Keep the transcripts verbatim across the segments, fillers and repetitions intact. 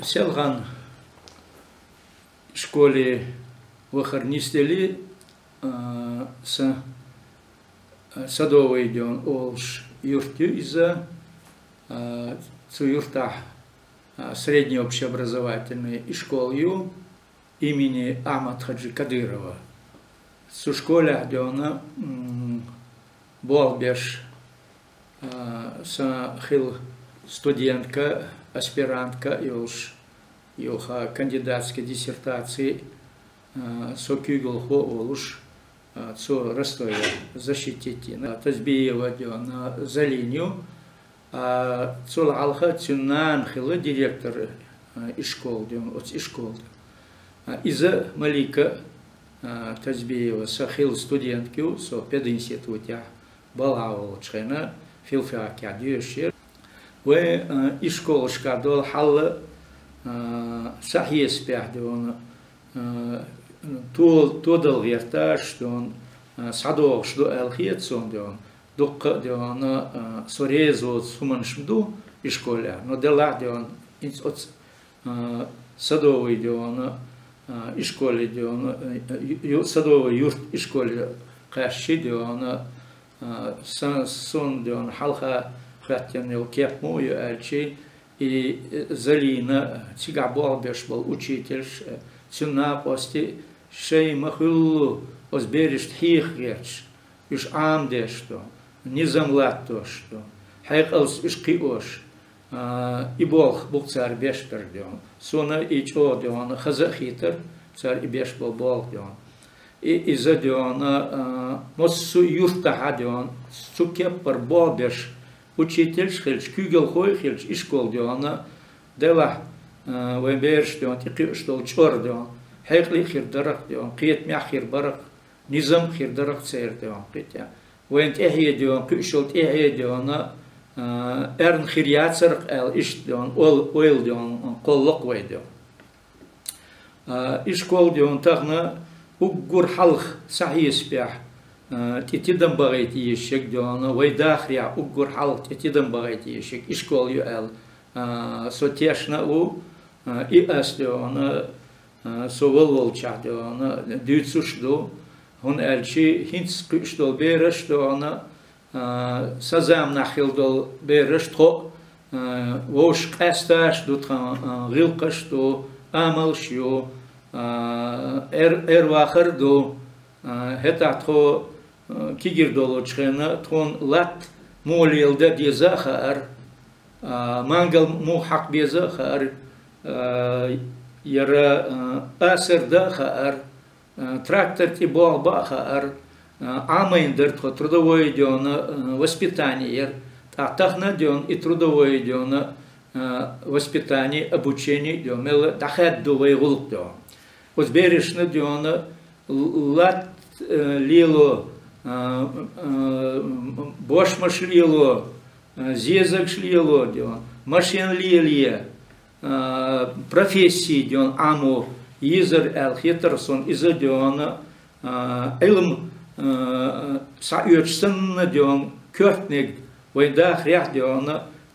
Селхан школе вахар нисделла, а, са, а, Садовый, дён, олуш юрт ю иза, а, цу юртахь, а, средне общеобразовательный школа ю имени Ахьмад-Хаджи Кадырова. Цу школехь, дён, м, болх беш, а, сан хилла студентка, аспирантка йолуш, юха кандидатский диссертаци, а, со куьйгалхо а волуш, а, цо Ростове защитить йина. Тазбиева, дён, Залина ю, а, цул хьалха цуьнан нана хилла директор, а, школа, дён, оцу школа. А, иза Малика, а, Тазбиева, сан хилла студентка ю, со пединститутехь балхахь волчу хенахь филфакехь доьшуш яра. Вайн, а, школашкахь долу хьал, а, сан хьесапехь, дён, а, то-, тодала гӀерташ, дён, а, схьадогӀуш ду аьлла хета суна, дён. Дуккха а, дён, а, со реза воцу хӀуманаш ма ду школехь, но делахь, дён, хӀинца оцу, а, Садовый, дён, а, школе, дён, а, ю-, ю-, Садовый юрт школе кхаьччи, дён, а, сан, суна, дён, хьалха хӀоьттина йолу кеп муха ю аьлчи, и, э, Залина, цигахь болх беш болу учительш, э, цуьнан накъостий шайн ма-хуьллу оцу берашна хьеха гӀерташ, уьш Ӏамадеш ду, низам латтош ду, хьекъалца уьш кхиош, а, и болх бу-кх цара беш бара, дён. Суна и чӀогӀа, дён, хаза а хийтара, цара и беш болу болх, дён. И иза, дён, а, массо а юртахь, дён, цу кеппара болх беш учительш а хилча, куьйгалхой а хилча, школа, дён, делахь, а, вайн бераш, дён, тӀекхуьуш долу чӀор, дён, хьекъале а хир дара-кх, дён, кхетамехь а хир бара-кх, низам а хир дара-кх церан, дён, кхетий. Вайн тӀаьхье, дён, кхуьуш йолу тӀаьхье, дён, а, эрна хир яцара-кх аьлла, иштта, дён, ол-, ойла, дён, кхолло-кх вай, дён. А, и школа, дён, тахана уггар хьалха сан хьесапехь, а, тӀе тидам бахийта езаш ерг, дён, вай дахарехь уггар хьалха тӀе тидам бахийта езаш ерг и школа ю аьлла, а, со тешна а ву, а, и ас, дён, а, со волволчохь, дён, дуьйцуш а ду, хӀунда аьлча хӀинца кхуьуш долу бераш, дён, а, сан заманахь хилла долу бераш тхо а, а, вовшах къаьсташ а ду тхан, а, гӀиллакхаш а ду, амалш а ю, а, эр-, эрвахар а ду, а, хӀетахь тхо, а, кегийра долчу хенахь тхуна латта муха леладан деза а хаьара, а, мангал муха хьакха беза а хаьара, а, яра, а, асар дан а хаьара, а, трактор тӀе болх бан а хаьара, а, Ӏамийна дара тхо, трудовой, дён, а, воспитание яра. ТӀаккха тахана, дён, и трудовой, дён, а, воспитание, обучение, дён, мелла а дӀахаьдда ду вай гӀуллакх, дён. Оцу берашна, дён, л-, латта, а, лело, а, а, бошмаш лело, а, зезагаш лело, дён, машен лелае, а, профессий, дён, Ӏамо езар аьлла хетара суна иза, дён, а, Ӏилма, а, схьаоьцуш санна, дён, коьртаниг вайн дахарехь, дён,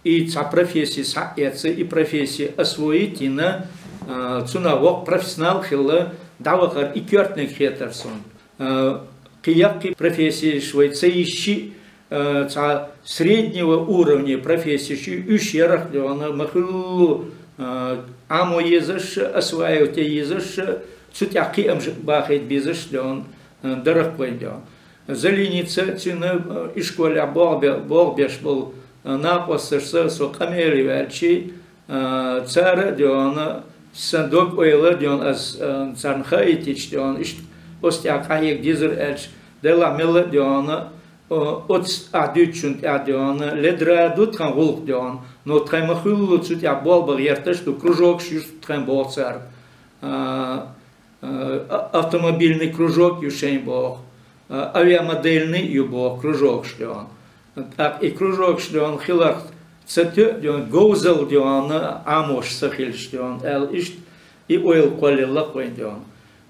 и цхьа профессий схьаэцна, и профессий освоить йина, а, цунах воккха профессионал хилла, дӀавахар и коьртаниг хетара суна. А, кхин яккхий профессийш вай ца йиш йиъ, а, цхьа среднего уровня профессийш ю, уьш яра-кх, дён, ма-хуьллу, а, Ӏамо езаш, осваивать ян езаш, цу тӀехь кхиамаш бахийта безаш, дён, а, дара-кх вайн, дён. Залиница цуьнан, а, и школехь болх бе-, болх беш болу, а, накъосташца со къамеле ваьлчи, а, цара а, дён, сан дог-ойла, дён, ас, а, царна хаийтича, дён, иштта оцу тӀехь къахьега дезара аьлча, делахь мелла а, дён, о-, оцу ахь дуьйцучунна тӀехь, дён, ледара ду тхан гӀуллакх, дён, но тхайн ма-хуьллу цу тӀехь болх бан гӀерташ а ду, кружокаш ю тхайн, боху цара. А, а, автомобильный кружок ю шайн, боху, а, авиамодельный ю, боху, кружокаш, дён. ТӀаккха и кружокаш, дён, хиларх ца тоьа, дён, говзалла, дён, Ӏамош ца хилча, дён, аьлла, иштта и ойла кхоллаелла-кх вайн, дён.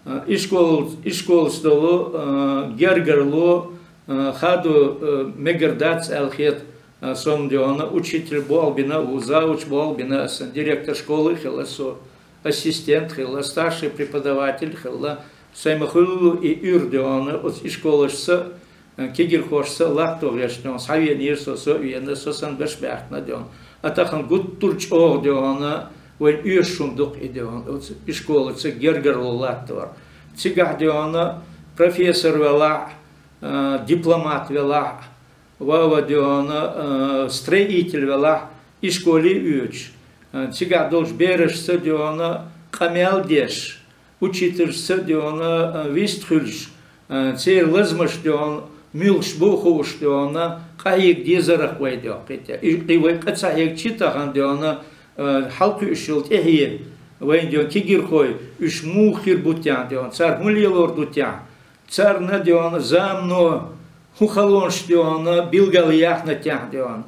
А, и школ-, и школаца долу, а, гергарло, а, хадо, а, мегар дац аьлла хета, А, сон, дёна, учитель болх бина, у завуч болх бина, асан директор школы хилла со, ассистент хилла, старший преподаватель хилла. Сай ма хуьллу и уьйр, дёна, оцу ишколашца, а, кегирхошца латтогӀерш, дёна, схьавеанера со, со а веана, со санна берш баьхкина, дёна. А тахан гуттар а чӀогӀа, дёна, вайн оьшуш хӀума ду-кх и, дёна, оцу ишколаца гергарло латтор. Цигахь, дёна, профессор велахь, а, дипломат велахь, ва, ва, дёна, а, строитель велахь, ишколе оьцуш, а, цигахь долчу берашца, дёна, къамел деш, учительшца, дёна, а, вист хуьлуш, а, церан лазамаш, дёна, муьлхаш бу хууш, дёна, къахьега дезарах вай, дёна, кхин тӀе. И, кхин вай къа ца хьегчи тахана, дёна, а, хьалакхуьуш йолу тӀаьхье вайн, дёна, кегирхой, уьш муха хир бу техьа, дёна, цара хӀун лелор ду техьа, царна, дёна, замано хӀун халонаш, дёна, билгал яьхна техьа, дёна,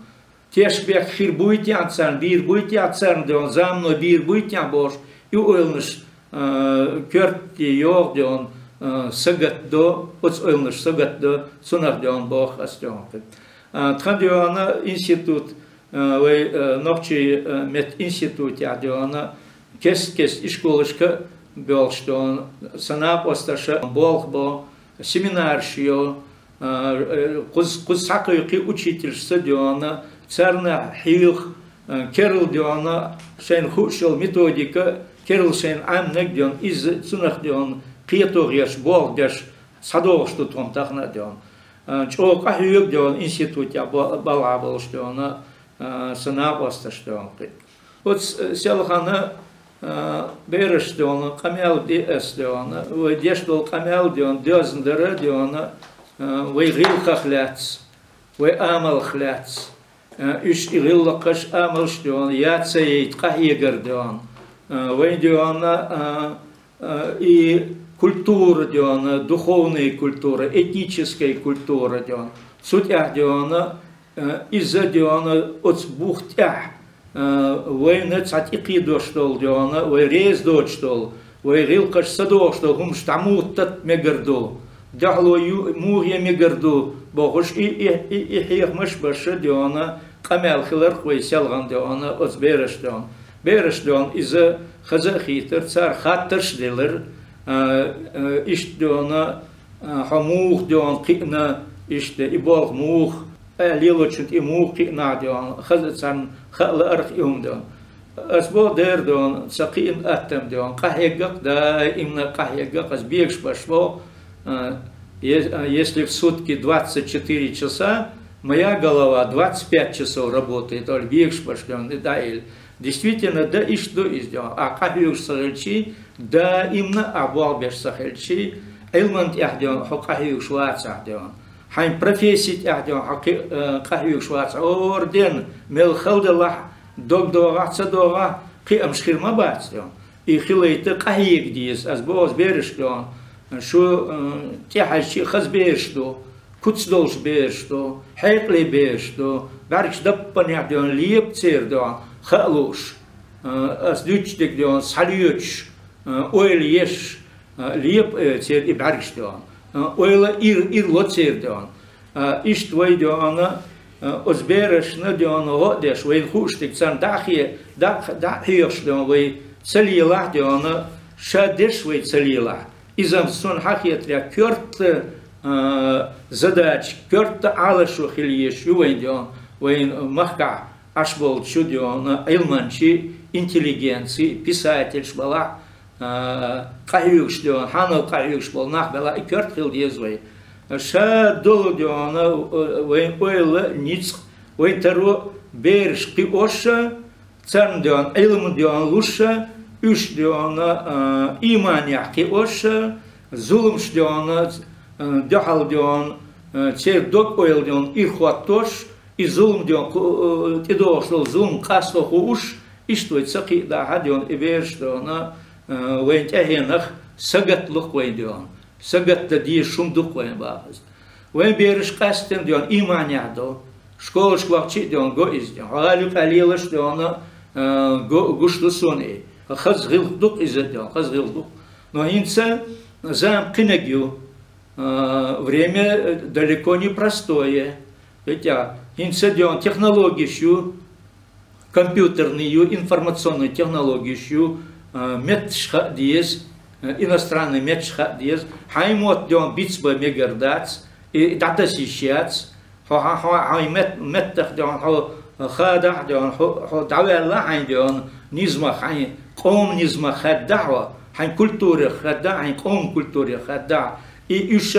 тешнабехк хир буй техьа царна, бийр буй техьа царна, дёна, замано бийр буй техьа бохуш, и ойланаш, а, коьрте йогӀу, дёна, а, сагатдо, оцу ойланаш сагатдо, цунах, дёна, боху ас, дёна. А, тхан, дёна, институт, а, вай, а, нохчий, а, меттан институтехь, дёна, кест-кест ишколашка а боьлхуш, дёна, сан накъосташа болх бо, семинараш йо, а, э, кхуза, кхуза схьакхойкхий учительшца, дёна, царна хьоьху, а, керла, дёна, шайна хууш йолу методика, керла шайна Ӏамнарг, дёна, иза цунах, дёна, кхетагӀерш, болх беш схьадогӀуш ду тхуна тахана а, дёна. А, чӀогӀа къахьоьгу, дёна, институтехь бо-, балхахь болуш, дёна, а, сан накъосташ, дёна, кхин. Оцу, э, селхана, а, бераш, дёна, къамел ди ас, дёна, вай деш долу къамел, дёна, доьзна дара, дёна, а, вай гӀиллакхах лаьцна, вай амалх лаьцна. А, уьш и гӀиллакхаш, амалш, дёна, яц ца яйта къахьегар, дёна. А, вайн, дёна, а, а, и культура, дёна, духовная культура, этническая культура, дёна. Цу тӀехь, дёна, а, иза, дёна, оцу бух тӀехь, а, вайна цхьа тӀекхийдош долу, дёна, вай реза доцуш долу, вай гӀиллакхаш ца догӀуш долу хӀумаш дӀа муха тата мегар ду, дуьхьало ю-, муха ян мегар ду бохуш, и, и, и, и хьехамаш беш, дёна, къамел хиларх вай селхана, дёна, оцу бераш, дёна. Бераш, дёна, иза хаза а хийтар, цара хаттарш а делар, а, а, иштта, дёна, а, хьо муха, дёна, кхиъна, иштта, и болх муха, а, лелочунна тӀе муха кхиъна, дёна, хаза царна хаа лаарх и хӀума, дёна. Ас боху дера, дёна, ца кхиъна аттам, дёна, къахьеггакх, даимна къахьеггакх, ас бегаш беш боху, а, е-, а, если в сутки двадцать четыре часа, моя голова двадцать пять часов работает, олу бегаш беш, дёна, и дӀаэли. Действительно, да, иштта ду иза, дёна. Ахь къахьоьгуш ца хилчи, даимна ахь болх беш ца хилчи, Ӏилман тӀехь, дёна, хьо къахьоьгуш вацахь, дёна, хьайн професси тӀехь, дёна, хьо кхи-, э, къахьоьгуш вацахь, орден, мел хала делахь, дог догӀахь, ца догӀахь, кхиамаш хир ма бац, дёна. И хилийта къахьега деза, ас боху оцу берашка, дёна, шу, э, тӀехьаьжчи хаза бераш ду, куц долуш бераш ду, хьекъале бераш ду, бӀаьргаш даппанехь, дёна, лепа церан, дёна, хаа лууш, а, ас дуьйцуш дерг, дёна, схьалоьцуш, а, ойла еш, а, лепа, э, церан и бӀаьргаш, дёна. А, ойла ир, ир ло церан, дёна. А, иштта вай, дёна, а, оцу берашна, дёна, гӀо а деш, вайна хууш дерг царна дӀа а хе-, дӀа а, дӀа а хьоьхуш, дёна, вай ца лелахь, дёна, ша дерш вай ца лелахь, иза-м суна хьан хетарехь коьрта, а, задача, коьрта Ӏалашо хила езаш ю вайн, дёна, вайн махкахь Ӏаш болчу, дёна, Ӏилманчий, интеллигенций, писательш белахь, а, къахьоьгуш, дёна, хьанал къахьоьгуш болу нах белахь, и коьрта хила деза вай. Ша долу, дёна, вайн ойла, ницкъ, вай таро бераш кхиош, царна, дёна, Ӏилма, дёна, луш, уьш, дёна, а, ийманехь кхиош, зуламаш, дёна, а, дуьхьал, дёна, а, церан дог-ойла, дёна, ирахӀоттош, и зулам, дёна, кху-, а, тӀедогӀуш долу зулам къасто хууш, иштта вай ца кхиадахь, дёна, и бераш, дёна, а, вайн тӀаьхьенах сагатдо-кх вайн, дёна. Сагатдан дезаш хӀума ду-кх вайн, боху ас. Вайн бераш къаьсттина, дёна, ийманехь ду. Школашка вахча а, дёна, го иза, дёна. Хьо гӀали къа лелаш, дёна, а, го, гуш ду суна и. Хаза гӀиллакх ду-кх иза, дёна, хаза гӀиллакх ду-кх. Но хӀинца зама кхиниг ю. А, время далеко не простое. Ведь, а, ХӀинца дегӀан технологеш ю, компьютерный ю, информационный технологеш ю, а, метташ хаа деза, а, иностранный метташ хаа деза. Хьайн мотт дегӀан бицбе мегар дац, и дӀатасийш яц. Хьо, хьо, хьо, хьайн мет-, меттах дегӀан хьо хадахь дегӀан, хьо, хьо дӀаваьлла хьайн дегӀан, низмах хьайн, къоман низмах хаьдда хьо, хьайн культурах хаьдда, хьайн къоман культурах хаьдда. И уьш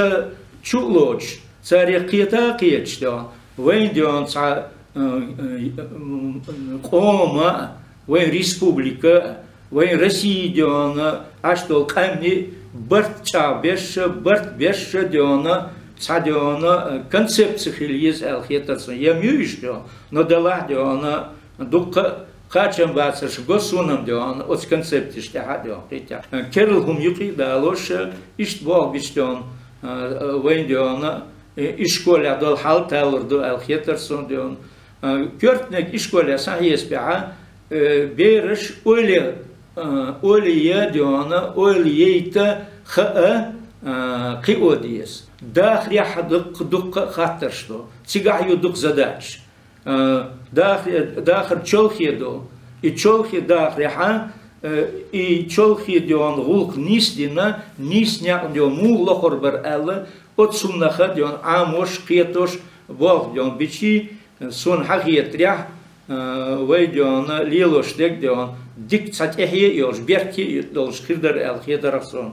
чу а лоцуш, царех кхета а кхеташ дегӀан, вайн дегӀан цхьа, э, э, м, къома, вайн республика, вайн Россия дегӀан, Ӏаш долу къаьмни барт чӀагӀ беш, барт беш дегӀан, цхьа дегӀан, э, концепция хила еза аьлла хетар сан. Я муьйш дегӀан, но далахь дегӀан, дуккха а кхачам бацарш го суна-м дегӀан, оцу концепцеш тӀехь а дегӀан, кхетахь. Керла хӀума юкъе а далош, иштта болх бича дегӀан, э, вайн дегӀан, э, ишколехь долу хьал талур ду аьлла хетар сан дегӀан. Э, коьртаниг ишколе схьахьесапехь, э, бераш ойла, э, ойла е дегӀан, ойла яйта хаа, э, кхио деза. Дахарехь дуккха, дуккха а хаттарш ду. Цигахь ю дукха задачаш. Э, дахар, дахар чолхе ду. И чолхе дахарехь, э, и чолхе дегӀан гӀуллакх нийса дина, нийса некъ дегӀан муха лохур бара аьлла, оцу хӀуманах дегӀан Ӏамош, кхетош, болх дегӀан бичий, суна хьахетарехь, э, вай дегӀан лелош дерг дегӀан дика цхьа тӀаьхье а йолуш, беркате а долуш хир дара аьлла хетарах суна.